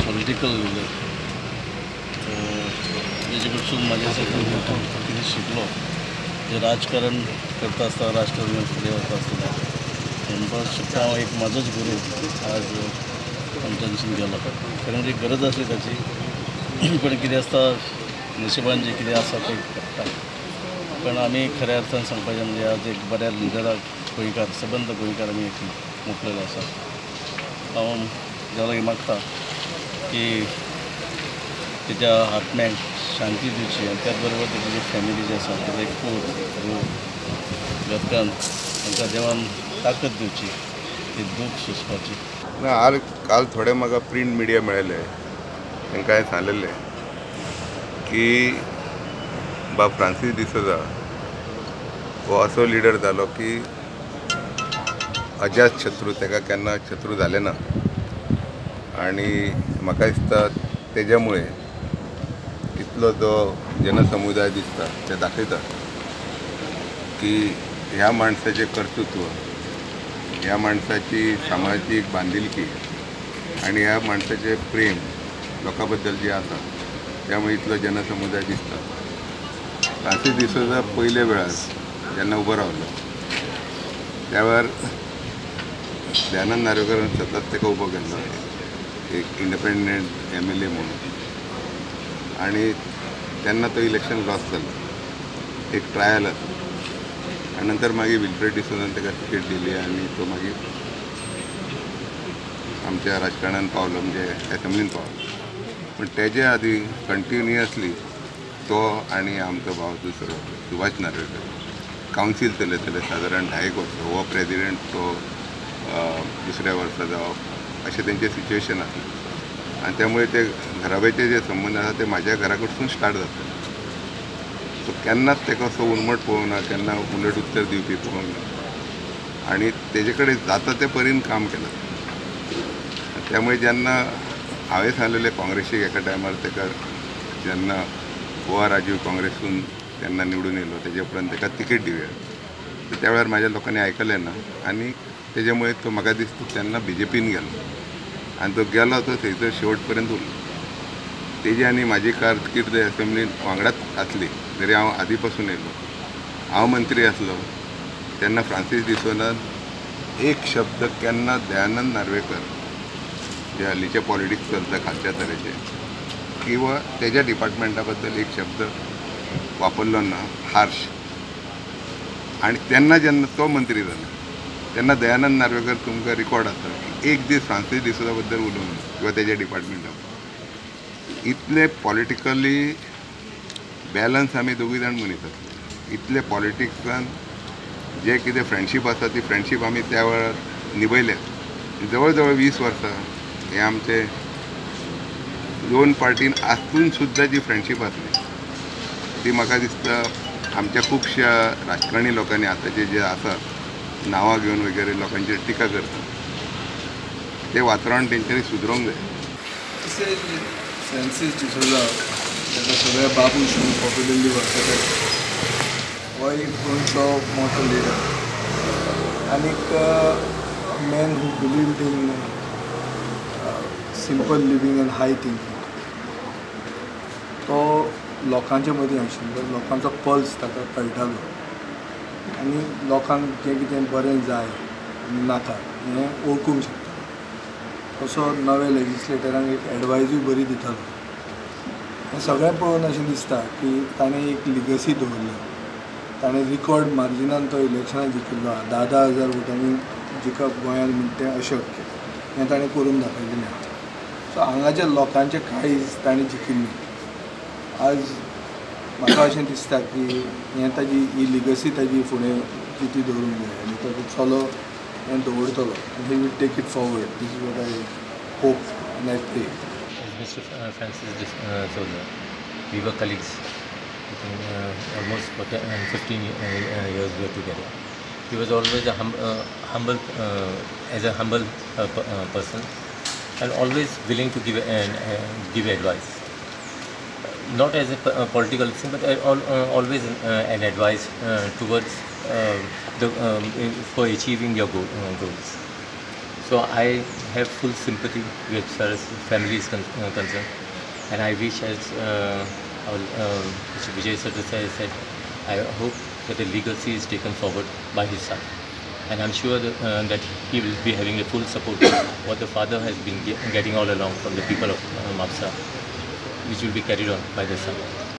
Political leader. तेजे कडसून म्हाज्या सारको कितें शिकलो जे राजकारण करता आसतना, राजकारण फुडें वता आसतना म्हणपाक शकता हांव एक म्हाजोच गुरू आज आमच्यानसून गेलो. खरें म्हणजे गरज आसली ताची, पण कितें आसता नशिबान जें कितें आसा तें घडटा. पण आमी खऱ्या अर्थान सांगपाचें म्हणजे आज एक बऱ्या लिडराक गोंयकार, सबंद गोंयकार आमी एक मोखलेलो आसा. हांव देवा लागीं मागता की तेच्या आत्म्याक शांती दिवची आनी त्याच बरोबर तेजी जी फॅमिली जी आसा तेजो एक पूत, घोव, घरकान्न तांकां देवान ताकद दिवची ती दूख सोंसपाची. ना, आज काल थोडे म्हाका प्रिंट मिडिया मेळ्ळे, तांकां हांवें सांगलेलें की बाब फ्रांसीस डिसोजा हो असो लिडर जालो की अजात शत्रू ताका केन्ना शत्रू जाले ना आनी म्हाका दिसता तेज्या मुळे इतलो जो जनसमुदाय दिसता ते दाखयता की ह्या माणसाचें कर्तृत्व, ह्या माणसाची सामाजीक बांदिलकी आनी ह्या माणसाचें प्रेम लोकां बद्दल जें आसा त्यामुळे इतलो जनसमुदाय दिसता. फ्रांसीस डिसोजा पयल्या वेळार जेन्ना उबो रावलो त्या वेळार दयानंद नार्वेकरान सतत ताका उबो केल्लो एक इंडिपेंडंट MLA म्हणून आनी तेन्ना तो इलेक्शन लॉस जालो, एक ट्रायल आसलो आनी नंतर मागीर विल्फ्रेड डिसोजान ताका तिकेट दिली आनी तो मागीर आमच्या राजकारणान पावलो, म्हणजे एसेंब्लीन पावलो. पण तेजे आदी कंटिन्युअसली तो आनी आमचो भाव दुसरो सुभाष नार्वेकर कावन्सील चलयतले सादारण 10 वर्सां, हो प्रेजिडेंट तो दुसऱ्या वर्सा जावप अशें तेंचें सिच्युएशन आसलें आनी त्यामुळे ते घराब्याचे जे संबंद आसा ते म्हाज्या घरा कडसून स्टार्ट जाता. सो केन्नाच ताका असो उर्मट पळोवंक ना, केन्ना उलट उत्तर दिवपी पळोवंक ना आनी तेजे कडेन जाता ते परीन काम केलां. त्यामुळे जेन्ना हांवें सांगलेलें काँग्रेसीक एका टायमार ताका जेन्ना गोवा राजीव काँग्रेसून तेन्ना निवडून येयलो तेजे उपरांत ताका तिकेट दिवया, त्या वेळार म्हाज्या लोकांनी आयकलें ना आनी तेजे मुळे तो म्हाका दिसता तेन्ना BJPन गेलो आनी तो गेलो तो थंयसर शेवट पर्यंत उरलो. तेजी आनी म्हाजी कारकीर्द एसेंब्लीन वांगडाच आसली, तरी हांव आदी पासून येयलो, हांव मंत्री आसलो तेन्ना फ्रांसीस डिसोजान एक शब्द केन्ना दयानंद नार्वेकर जे हालींचे पॉलिटिक्स चलता खालच्या तरेचे किंवा तेज्या डिपार्टमेंटा बद्दल एक शब्द वापरलो ना हार्श. आनी तेन्ना जेन्ना तो मंत्री जालो तेन्ना दयानंद नार्वेकर तुमकां रिकॉर्ड आसा एक दीस फ्रांसीस डिसोजा बद्दल उलोवंक किंवा तेज्या डिपार्टमेंटा. इतले पॉलिटिकली बॅलन्स आमी दोगूय जाण मनीस आसले, इतले पॉलिटिक्सान जे कितें फ्रेंडशीप आसा ती फ्रेंडशीप आमी त्या वेळार निभयल्या. जवळ जवळ 20 वर्सां हे आमचे दोन पार्टीन आसून सुद्दां जी फ्रेंडशीप आसली ती म्हाका दिसता आमच्या खुबश्या राजकारणी लोकांनी आतांचे जे आसा नांवां घेवन वगैरे लोकांचेर टिका करता ते वातावरण तेंच्यांनी सुदरोवंक जाय. तशें फ्रांसीस डिसोजा ताका सगळे बाबूश म्हणून पॉप्युलरली वळखतात, हो एक गोंयचो मोठो लिडर आनीक man who believed in simple living and high thinking. तो लोकांच्या मदीं आशिल्लो, लोकांचो पल्स ताका कळटालो आनी लोकांक जें कितें बरें जाय आनी नाका हें वळखूंक शकता. तसो नवे लेजिस्लेटरांक एक एडवायजूय बरी दितालो. हें सगळें पळोवन अशें दिसता की ताणें एक लिगसी दवरल्या, ताणें रिकॉर्ड मार्जिनान तो इलेक्शनां जिखिल्लो, 10-10 हजार वोटांनी जिखप गोंयांत म्हणटा तें अशक्य, हें ताणें करून दाखयलें. सो हांगाच्या लोकांचें काळीज ताणें जिखिल्लें. आज म्हाका अशें दिसता की हें ताजी ही लिगसी ताजी फुडें जिती दवरूंक जाय आनी ताजो चलो हें दवरतलो आनी he will take it forward. This is what I hope and I pray. Mr. Francis D'Souza, we were colleagues. I think, almost for 15 years we were together. He was always a humble person, and always willing to give give advice. Not as a political thing, but always an advice towards for achieving your goals. So I have full sympathy with far as family is concerned, and I wish, as our Mr. Vijay Sardessai said, I hope that the legacy is taken forward by his son. And I'm sure that he will be having the full support what the father has been getting all along from the people of Mapusa, which will be carried on by the son.